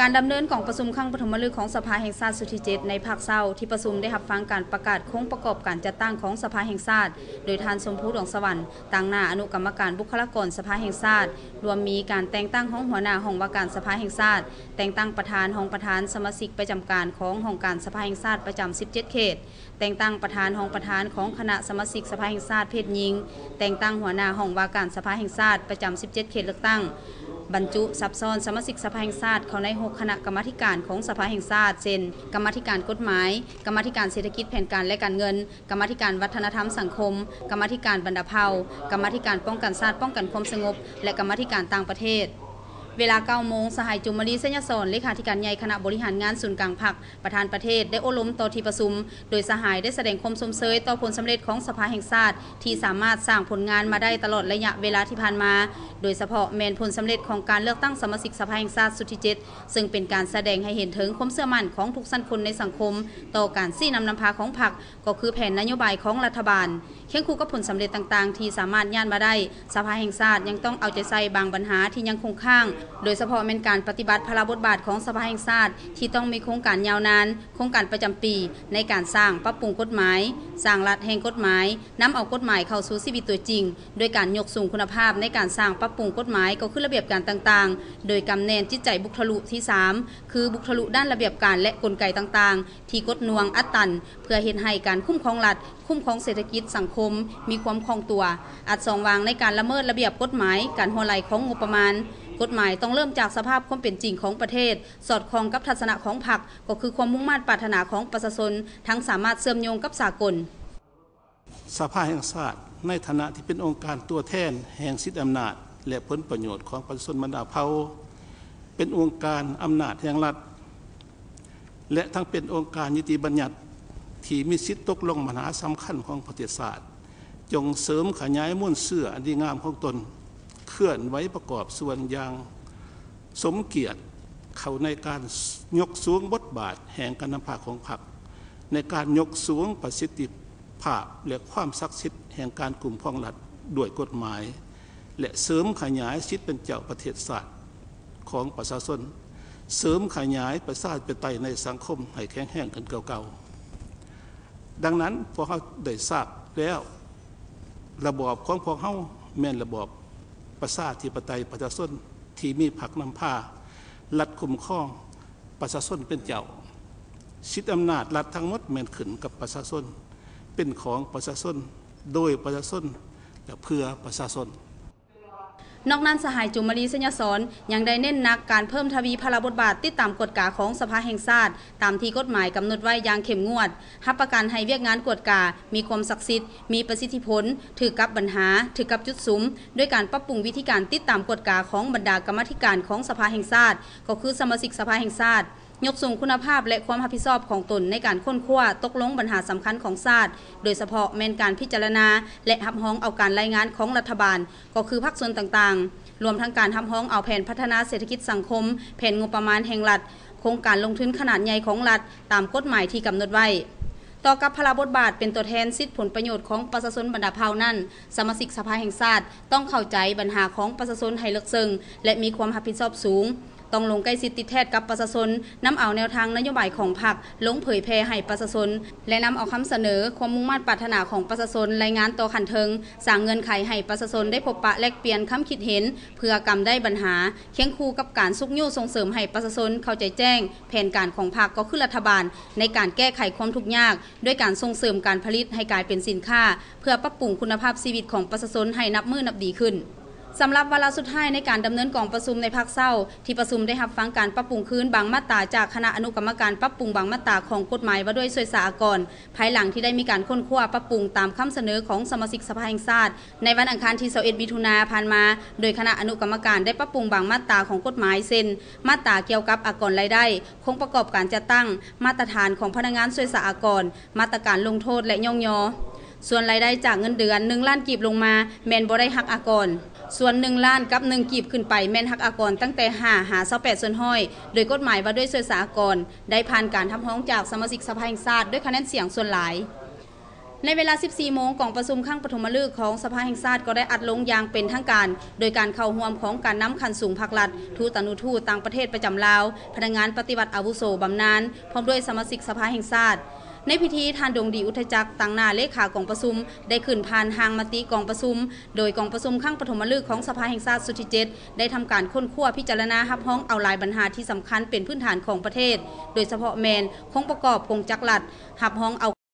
ການດຳເນີນກອງປະຊຸມຄັ້ງປະຖົມມະລຶກຂອງສະພາແຫ່ງຊາດຊຸດທີເຈັດ ໃນພາກເຊົ້າທີ່ປະຊຸມໄດ້ຮັບຟັງການປະກາດໂຄງປະກອບການຈັດຕັ້ງຂອງສະພາແຫ່ງຊາດ ໂດຍທ່ານ ຊົມພູ ດວງສະຫວັນ ຕາງໜ້າອະນຸກຳມະການບຸກຄະລາກອນສະພາແຫ່ງຊາດ, ລວມມີການແຕ່ງຕັ້ງຮອງຫົວໜ້າຫ້ອງວ່າການສະພາແຫ່ງຊາດ, ແຕ່ງຕັ້ງປະທານ, ຮອງປະທານ, ສະມາຊິກປະຈຳການຂອງຫ້ອງການສະພາແຫ່ງຊາດປະຈຳສິບເຈັດເຂດ, ແຕ່ງຕັ້ງປະທານ, ຮອງປະທານຂອງຄະນະສະມາຊິກສະພາແຫ່ງຊາດເພດຍິງ, ແຕ່ງຕັ້ງຫົວໜ້າຫ້ອງວ່າການສະພາແຫ່ງຊາດປະຈຳສິບເຈັດເຂດເລືອກຕັ້ງ, ບັນຈຸສັບຊ້ອນສະມາຊິກສະພາແຫ່ງຊາດເຂົ້າໃນຫົກຄະນະກຳມາທິການຂອງສະພາແຫ່ງຊາດ ເຊັ່ນ ກຳມາທິການກົດໝາຍ, ກຳມາທິການເສດຖະກິດແຜນການ ແລະ ການເງິນ, ກຳມາທິການວັດທະນະທຳສັງຄົມ, ກຳມາທິການບັນດາເຜົ່າ, ກຳມາທິການປ້ອງກັນຊາດ ປ້ອງກັນຄວາມສະຫງົບ ແລະ ກຳມາທິການຕ່າງປະເທດ. ເວລາເກົ້າໂມງ ສະຫາຍ ຈູມມະລີ ໄຊຍະສອນ ເລຂາທິການໃຫຍ່ຄະນະບໍລິຫານງານສູນກາງພັກ ປະທານປະເທດ ໄດ້ໂອ້ລົມຕໍ່ທີ່ປະຊຸມ, ໂດຍສະຫາຍໄດ້ສະແດງຄວາມຊົມເຊີຍຕໍ່ຜົນສຳເລັດຂອງສະພາແຫ່ງຊາດ ທີ່ສາມາດສ້າງຜົນງານມາໄດ້ຕະຫຼອດໄລຍະເວລາທີ່ຜ່ານມາ, ໂດຍສະເພາະແມ່ນຜົນສຳເລັດຂອງການເລືອກຕັ້ງສະມາຊິກສະພາແຫ່ງຊາດຊຸດທີເຈັດ ເຊິ່ງເປັນການສະແດງໃຫ້ເຫັນເຖິງຄວາມເຊື່ອໝັ້ນຂອງທຸກຊັ້ນຄົນໃນສັງຄົມຕໍ່ການຊີ້ນຳນຳພາຂອງພັກ ກໍຄືແຜນນະໂຍບາຍຂອງລັດຖະບານ. ຄຽງຄູ່ກັບຜົນສຳເລັດຕ່າງໆທີ່ສາມາດຍາດມາໄດ້, ສະພາແຫ່ງຊາດຍັງຕ້ອງເອົາໃຈໃສ່ບາງບັນຫາທີ່ຍັງຄົງຄ້າງ, ໂດຍສະເພາະແມ່ນການປະຕິບັດພາລະບົດບາດຂອງສະພາແຫ່ງຊາດທີ່ຕ້ອງມີໂຄງການຍາວນານ, ໂຄງການປະຈຳປີ ໃນການສ້າງ, ປັບປຸງກົດໝາຍ, ສ້າງລັດແຫ່ງກົດໝາຍ, ນຳເອົາກົດໝາຍເຂົ້າສູ່ຊີວິດຕົວຈິງ, ດ້ວຍການຍົກສູງຄຸນນະພາບໃນການສ້າງປັບປຸງກົດໝາຍ ກໍຄືລະບຽບການຕ່າງໆ, ໂດຍກຳແໜ້ນຈິດໃຈບຸກທະລຸທີສາມ ຄືບຸກທະລຸດ້ານລະບຽບການ ແລະ ກົນໄກຕ່າງໆ ທີ່ກົດໜ່ວງອັດຕັນ ເພື່ອເຮັດໃຫ້ການຄຸ້ມຄອງລັດ, ຄຸ້ມຄອງເສດຖະກິດສັງຄົມມີຄວາມຄ່ອງຕົວ, ອັດຊ່ອງວ່າງໃນການລະເມີດລະບຽບກົດໝາຍ, ການຮົ່ວໄຫຼຂອງງົບປະມານ. ກົດໝາຍຕ້ອງເລີ່ມຈາກສະພາບຄວາມເປັນຈິງຂອງປະເທດ, ສອດຄ່ອງກັບທັດສະນະຂອງພັກ, ກໍຄືຄວາມມຸ່ງມາດປາດຖະໜາຂອງປະຊາຊົນ, ທັງສາມາດເຊື່ອມໂຍງກັບສາກົນ. ສະພາແຫ່ງຊາດໃນຖານະທີ່ເປັນອົງການຕົວແທນແຫ່ງສິດອຳນາດ ແລະ ຜົນປະໂຫຍດຂອງປະຊາຊົນບັນດາເຜົ່າ, ເປັນອົງການອຳນາດແຫ່ງລັດ ແລະ ທັງເປັນອົງການນິຕິບັນຍັດທີ່ມີສິດຕົກລົງບັນຫາສຳຄັນຂອງປະເທດຊາດ, ຈົ່ງເສີມຂະຫຍາຍມູນເຊື້ອອັນດີງາມຂອງຕົນ, ເຄື່ອນໄຫວປະກອບສ່ວນຢ່າງ ສົມກຽດເຂົ້າໃນການຍົກສູງບົດບາດແຫ່ງການນຳພາຂອງພັກ, ໃນການຍົກສູງປະສິດທິພາບ ແລະ ຄວາມສັກສິດແຫ່ງການຄຸ້ມຄອງລັດດ້ວຍກົດໝາຍ ແລະ ເສີມຂະຫຍາຍສິດເປັນເຈົ້າປະເທດຊາດຂອງປະຊາຊົນ, ເສີມຂະຫຍາຍປະຊາທິປະໄຕໃນສັງຄົມໃຫ້ແຂງແຮງຂຶ້ນກວ່າເກົ່າ. ດັ່ງນັ້ນ, ພວກເຮົາໄດ້ຊາບແລ້ວ, ລະບອບຂອງພວກເຮົາແມ່ນລະບອບປະຊາທິປະໄຕປະຊາຊົນ ທີ່ມີພັກນຳພາ, ລັດຄຸ້ມຄອງ, ປະຊາຊົນເປັນເຈົ້າ. ສິດອຳນາດລັດທັງໝົດແມ່ນຂຶ້ນກັບປະຊາຊົນ, ເປັນຂອງປະຊາຊົນ, ໂດຍປະຊາຊົນ ແລະ ເພື່ອປະຊາຊົນ. ນອກນັ້ນ, ສະຫາຍ ຈູມມະລີ ໄຊຍະສອນ ຍັງໄດ້ເນັ້ນໜັກການເພີ່ມທະວີພາລະບົດບາດຕິດຕາມກວດກາຂອງສະພາແຫ່ງຊາດ ຕາມທີ່ກົດໝາຍກຳນົດໄວ້ຢ່າງເຂັ້ມງວດ, ຮັບປະກັນໃຫ້ວຽກງານກວດກາມີຄວາມສັກສິດ, ມີປະສິດທິຜົນ, ຖືກກັບບັນຫາ, ຖືກກັບຈຸດສຸມ, ດ້ວຍການປັບປຸງວິທີການຕິດຕາມກວດກາຂອງບັນດາກຳມາທິການຂອງສະພາແຫ່ງຊາດ, ກໍຄືສະມາຊິກສະພາແຫ່ງຊາດ, ຍົກສູງຄຸນນະພາບ ແລະ ຄວາມຮັບຜິດຊອບຂອງຕົນໃນການຄົ້ນຄວ້າຕົກລົງບັນຫາສຳຄັນຂອງຊາດ, ໂດຍສະເພາະແມ່ນການພິຈາລະນາ ແລະ ຮັບຮອງເອົາການລາຍງານຂອງລັດຖະບານ, ກໍຄືພາກສ່ວນຕ່າງໆ, ລວມທັງການຮັບຮອງເອົາແຜນພັດທະນາເສດຖະກິດສັງຄົມ, ແຜນງົບປະມານແຫ່ງລັດ, ໂຄງການລົງທຶນຂະໜາດໃຫຍ່ຂອງລັດ ຕາມກົດໝາຍທີ່ກຳນົດໄວ້. ຕໍ່ກັບພາລະບົດບາດເປັນຕົວແທນສິດຜົນປະໂຫຍດຂອງປະຊາຊົນບັນດາເຜົ່ານັ້ນ, ສະມາຊິກສະພາແຫ່ງຊາດຕ້ອງເຂົ້າໃຈບັນຫາຂອງປະຊາຊົນໃຫ້ເລິກເຊິ່ງ ແລະ ມີຄວາມຮັບຜິດຊອບສູງ. ຕ້ອງລົງໃກ້ຊິດຕິດແທດກັບປະຊາຊົນ, ນຳເອົາແນວທາງນະໂຍບາຍຂອງພັກລົງເຜີຍແຜ່ໃຫ້ປະຊາຊົນ ແລະ ນຳເອົາຄຳສະເໜີ, ຄວາມມຸ່ງມາດປາດຖະໜາຂອງປະຊາຊົນລາຍງານຕໍ່ຂັ້ນເທິງ, ສ້າງເງື່ອນໄຂໃຫ້ປະຊາຊົນໄດ້ພົບປະແລກປ່ຽນຄຳຄິດເຫັນ ເພື່ອກຳໄດ້ບັນຫາ, ຄຽງຄູ່ກັບການຊຸກຍູ້ສົ່ງເສີມໃຫ້ປະຊາຊົນເຂົ້າໃຈແຈ້ງແຜນການຂອງພັກ ກໍຄືລັດຖະບານ ໃນການແກ້ໄຂຄວາມທຸກຍາກ ດ້ວຍການສົ່ງເສີມການຜະລິດໃຫ້ກາຍເປັນສິນຄ້າ ເພື່ອປັບປຸງຄຸນນະພາບຊີວິດຂອງປະຊາຊົນໃຫ້ນັບມື້ນັບດີຂຶ້ນ. ສຳລັບວາລະສຸດທ້າຍໃນການດຳເນີນກອງປະຊຸມໃນພາກເຊົ້າ, ທີ່ປະຊຸມໄດ້ຮັບຟັງການປັບປຸງຄືນບາງມາດຕາຈາກຄະນະອະນຸກຳມະການປັບປຸງບາງມາດຕາຂອງກົດໝາຍວ່າດ້ວຍສ່ວຍສາອາກອນ, ພາຍຫຼັງທີ່ໄດ້ມີການຄົ້ນຄວ້າປັບປຸງຕາມຄຳສະເໜີຂອງສະມາຊິກສະພາແຫ່ງຊາດ ໃນວັນອັງຄານທີຊາວເອັດ ມິຖຸນາຜ່ານມາ, ໂດຍຄະນະອະນຸກຳມະການໄດ້ປັບປຸງບາງມາດຕາຂອງກົດໝາຍ ເຊັ່ນ ມາດຕາກ່ຽວກັບອາກອນລາຍໄດ້, ໂຄງປະກອບການຈັດຕັ້ງ, ມາດຕະຖານຂອງພະນັກງານສ່ວຍສາອາກອນ, ມາດຕະການລົງໂທດ ແລະ ຍ້ອງຍໍ. ສ່ວນລາຍໄດ້ຈາກເງິນເດືອນໜຶ່ງລ້ານກີບລົງມາ ແມ່ນບໍ່ໄດ້ຫັກອາກອນ. ສ່ວນໜຶ່ງລ້ານກັບໜຶ່ງກີບຂຶ້ນໄປແມ່ນຫັກອາກອນຕັ້ງແຕ່ຫ້າຫາຊາວແປດສ່ວນຮ້ອຍ ໂດຍກົດໝາຍວ່າດ້ວຍສ່ວຍສາອາກອນ ໄດ້ຜ່ານການຮັບຮອງຈາກສະມາຊິກສະພາແຫ່ງຊາດດ້ວຍຄະແນນສຽງສ່ວນຫຼາຍ. ໃນເວລາ ສິບສີ່ໂມງ ກອງປະຊຸມຄັ້ງປະຖົມມະລຶກຂອງສະພາແຫ່ງຊາດກໍໄດ້ອັດລົງຢ່າງເປັນທາງການ ໂດຍການເຂົ້າຮ່ວມຂອງການນຳຂັ້ນສູງພັກລັດ, ທູຕະນຸທູດຕ່າງປະເທດປະຈຳລາວ, ພະນັກງານປະຕິບັດອາວຸໂສບຳນານ ພ້ອມດ້ວຍສະມາຊິກສະພາແຫ່ງຊາດ. ໃນພິທີ ທ່ານ ດົງດີ ອຸດທະຈັກ ຕາງໜ້າເລຂາກອງປະຊຸມ ໄດ້ຂຶ້ນຜ່ານຮ່າງມະຕິກອງປະຊຸມ ໂດຍກອງປະຊຸມຄັ້ງປະຖົມມະລຶກຂອງສະພາແຫ່ງຊາດຊຸດທີເຈັດ ໄດ້ທຳການຄົ້ນຄວ້າພິຈາລະນາຮັບຮອງເອົາຫຼາຍບັນຫາທີ່ສຳຄັນເປັນພື້ນຖານຂອງປະເທດ ໂດຍສະເພາະແມ່ນໂຄງປະກອບກົງຈັກລັດ, ຮັບຮອງເອົາ